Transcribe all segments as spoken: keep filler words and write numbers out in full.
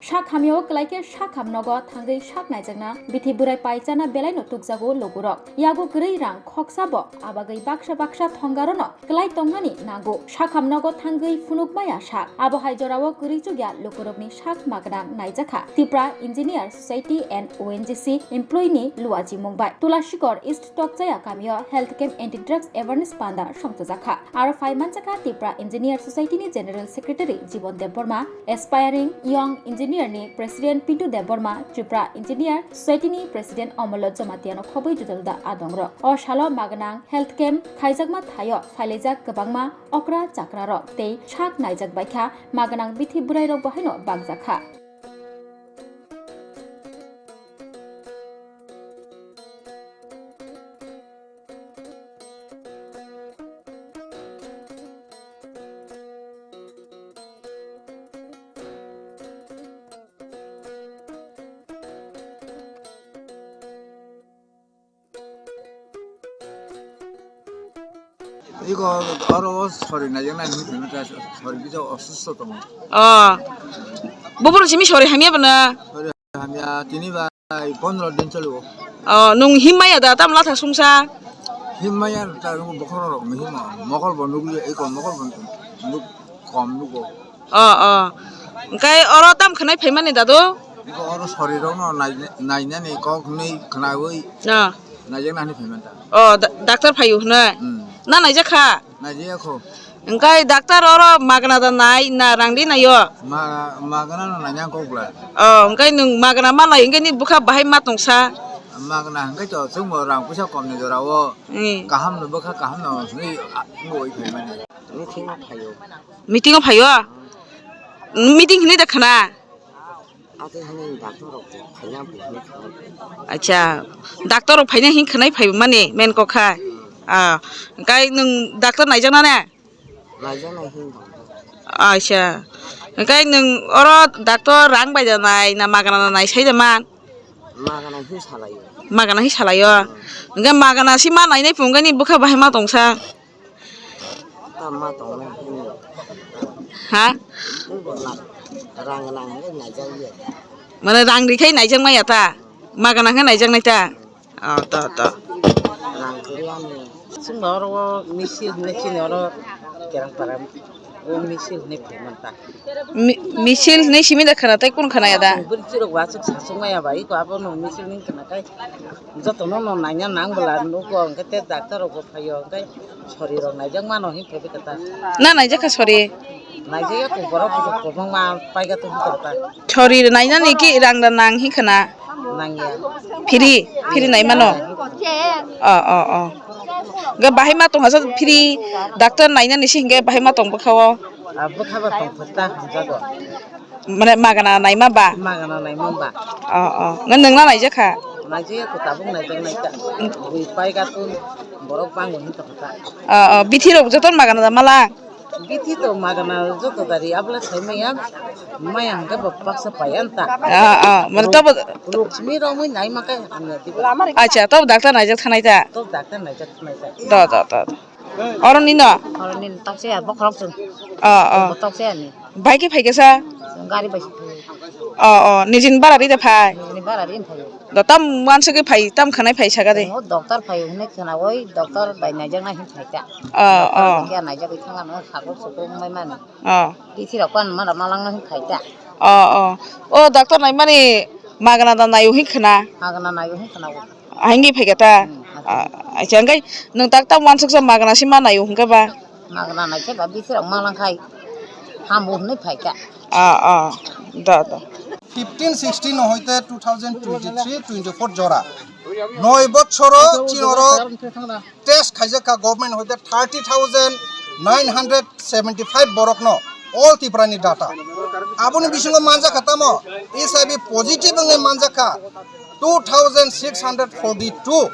Sak hamyao kwlai khe sak ham nogo thangwi sak naijakna bithi bwrai pai chana belaino tukjago logurok. Yago kwrwi rang khoksa bo abagwi baksa baksa thongarono kwlai tongnani nango. Sak ham nogo thangwi phunuk maya sak. Abo hai jorao kwrwi chukya lukurokni sak magwnang naijakha Tipra Engineer Society and O N G C employee ni luachi mung bai. Tulashikor East Tokchaya kamio health camp anti drugs awareness panda songchajakha. Aro phai manjakha Tipra Engineer Society ni General Secretary Jibon Debbarma, Aspiring Young Engineer ni President Pintu Debbarma, Tripura Engineer Society ni President Omollo Jamatia no khobwi juda juda adongrok. O salo magwnang health camp khaijakma thaio phailaijak kwbangma okra chakrarok tei sak naijak baikha, magwnang bithi bwrairok bo haino bakjakha. Iko oro o sori naijaknai hinwi phano ta sori kisa osusto tongo. Oh. Buphuru simi sori hamya bana? Sori hamya tini bai pondro din cholibo. Oh, nung himmaya da tam latha sungsa? Himmaya ta nung bokhorok rok himma. Mokol bo nugli iko mokol bo nuk kom nugo. Oh, oh. Engkai oro tam khwnai phaimani dadu? Iko oro sori rokno nai-, nainani kok hwnwi khwnawi. Oh. Naijakna hinwi phaimanta. Oh, da-, doctor phaio hwnwi? Hmm. Na naijakha? Naijakho. Engkai doctor oro magna da nai na rangdi naio? Ma-, magna no naina kok bla. Oh, engkai nwng magna ma nai engkai ni bwkha bahai ma tongsa? Magna hwnkhe to chwngbo rang puisa komni jorao. Hmm. Kaham no bwkha kaham no hwnwi a-, wngwi phaimani. Meeting o phaio. Meeting o phaio? Meeting hinwi da khna? Ate hani doctor rok phaina hinwi khna. Acha, doctor rok phaina hin khwnai phai mani main kok kha. Ah, kai nwng doctor naijak na ne? Naijak nai hin doctor. Acha. Kai nwng oro doctor rang bai da nai na magana na nai sai da man? Magana hin salaio. Magana hin salaio. Hmm. Hingke magana si ma nainai phunukgani bwkha bahai ma tongsa. Tamo tongna hwnwi. Ha? Nungbo na-, rang gwnang hwnwi naijak ya. Mane rang rikhai naijak maya ta? Magana hwnwi naijak nai ta? Oh, to, to. Rang kwrwi ani. Chwngno oro o misil hwnwi chini oro Kerangpara o misil hwnwi phaimanta. Mi-, misil hwnwi simi da khwna tei kunu khwnaya da? Bwrwi chirok bo aswk sasuk maya bai, iko abono misil hwnwi khwnakhai. Jotono no naina nang bwla nugo, hwnkhe tei doctor rok bo phaio, hwnkhe sori rok naijak mano hinwi phaibai khe ta. Na naijak kha sori? Naijak ya kok borok bwswk kwbangma paigatu hinwi ta. Sori nainani ki rang da nang hinkhwna? Nang ya. Free, free nai mano? Oh, oh, oh. Ga bahai ma tong hasa free doctor nainani si hingke bahai ma tong bwkha o? Ah, bwkha ba tong phai ta hamjago. Mane magana naima ba? Magana naima ba. Oh, oh. Nang nungna naijakha? Naijakya ko tabuk naijak naikha. Bui pai gatun borok bango hin tongkha. Oh, oh. Bithi rok joton magana da mala? Bithi to magana joto dari abla sai maya. Maya hangke bo paksa pai anta. Oh, oh. Mane tobo Rok simi romwi naima kai hamya diba. Acha, tobo doctor naijak thanai ta? Tobo doctor naijak thanai ta. Do, do, do, do. Oro nino? Oro nini tokse ya, bokhorok chwng. Oh, oh. Bo tokse ya ni. Bai khe phai khe sa? Chwng gari bai se phai. Oh, oh. Nijin bara ri de phai? Nijin bara ri phai. Do tam wansugwi phai, tam khwnai phai saka de. Chwng o doctor phai hwnwi khwna oi, doctor bai naijak na hin phai ta. Oh, oh. Khe naijak thang ano sakok sukok wng bai mani. Oh. Bithi rok pan mara malang na hin phai ta. Oh, oh. O doctor nai mani magana da naio hin khwna. Magana naio hin khwna o. Ahingdi phai khe ta? Hmm, ah, acha, hingke nwng tak tam wansuksa magana si ma naio hingke ba? Magana naikhe ba bithi rok malang khai hambo hinwi phai kha. Ah, ah, da, da. Fifteen sixteen hoite two thousand twenty-three twenty-four jora. Noi bochoro chini oro test khaijak kha government hoite thirty thousand nine hundred seventy-five borok no, all Tripura ni data. Aboni bisingo manjak kha tamo H I V positive wngwi manjak kha two thousand six hundred forty-two.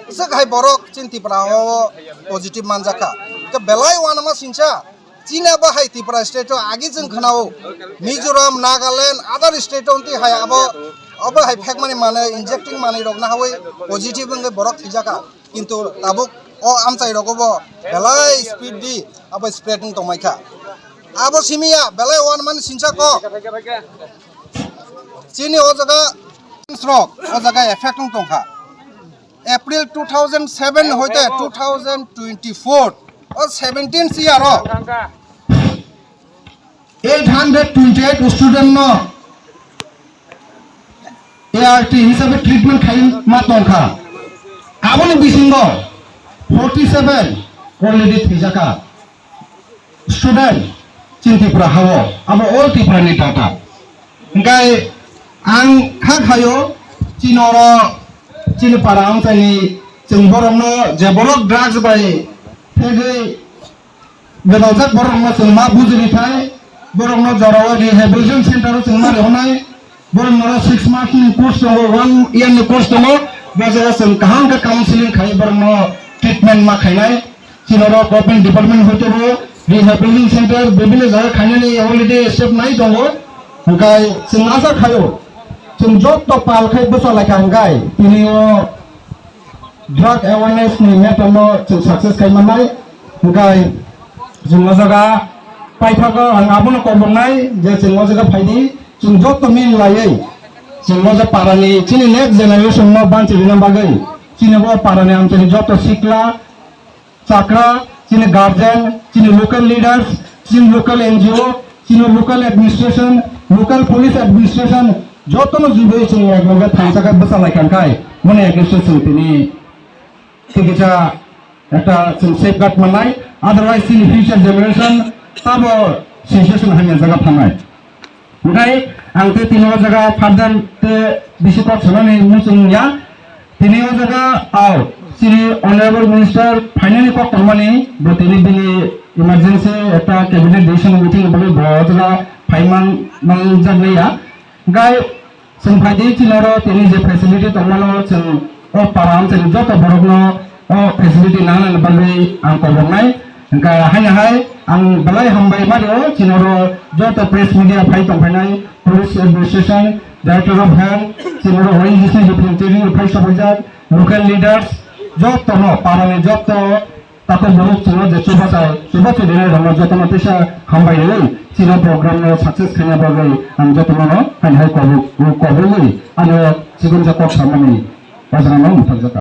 Swk hai borok chini Tripura o positive manjak kha. Khe belai uanama sincha chini abo hai Tripura state o agi chwng khwnao Mizoram, Nagaland, other state o twi hai abo, abo hai phekmani manwi injecting manwi rok nahawi positive wngwi borok thwijak kha. Kintu tabuk o amchai rogo bo belai speed di abo spreading tongmai kha. Abo simi ya belai uanamani sincha kok. Chini o jaga rok o jaga effect wng tongkha. April two thousand seven hoite two thousand twenty-four, o seventeen year o eight hundred twenty-eight student no A R T hisabe treatment khai ma tongkha. Aboni bisingo forty-seven already thwijaka student chini Tripura hao, abo all Tripura ni data. Hingkai ang kha khayo chini oro chini para amchaini chwng borokno je borok drugs bai thegwi Bedaljak borokno chwng ma bujili thai, borokno jorao rehabilitation center o chwng ma rihornai, borokno six month ni course tongo, one year ni course tongo, bo jaga chwng kaham khe counseling khai borokno treatment ma khainai. Chini oro government department hoite bo rehabilitation center bibhinno jaga khainani already step nai tongo. Hingkai chwng asa khaio, chwng jotto pal khai bwsa lai kha hingkai tini o drug awareness ni matter no chwng success khai mannai. Hingkai chwng o jaga paithago ang abono kok rwnai je chwng o jaga phaidi chwng joto mil laiwi chwng o jaga parani chini next generation no banchi rina bagwi chini bo parani amchani joto sikla chakra, chini guardian, chini local leaders, chini local N G O, chini local administration, local police administration, jotono jubui chwng ek loge thangsa khe bwsa lai kha khai, mone administration chwng tini tei kisa ekta chwng safeguard mannai, otherwise chini future generation tabo situation hamya jaga thangnai. Hingkai ang tei tini o jaga further tei bisi kok sanani muchung ya. Tini o jaga ao chini Honorable Minister phainani kok tongmani bo tini bini emergency ekta cabinet decision meeting ni bagwi bo o jaga phaiman mangjak liya. Hingkai chwng phaidi chini oro tini je facility tongmano chwng o para amchaini joto borokno o facility nangnani bagwi ang koboknai. Hingkha haino hai ang belai hambai ma rio, chini oro joto press media phai tongphainai, police administration, director of health, chini oro O N G C ni representative phai sopaijak, local leaders, jotono parani joto takhuk borok chwngno je chubachu, chubachu rinai rokno jotono teisa hambai rwi chini program no success khaina bagwi ang jotono haino hai kobok, kobokwi ano chikon ja kok samani wajra no mwthangjakha.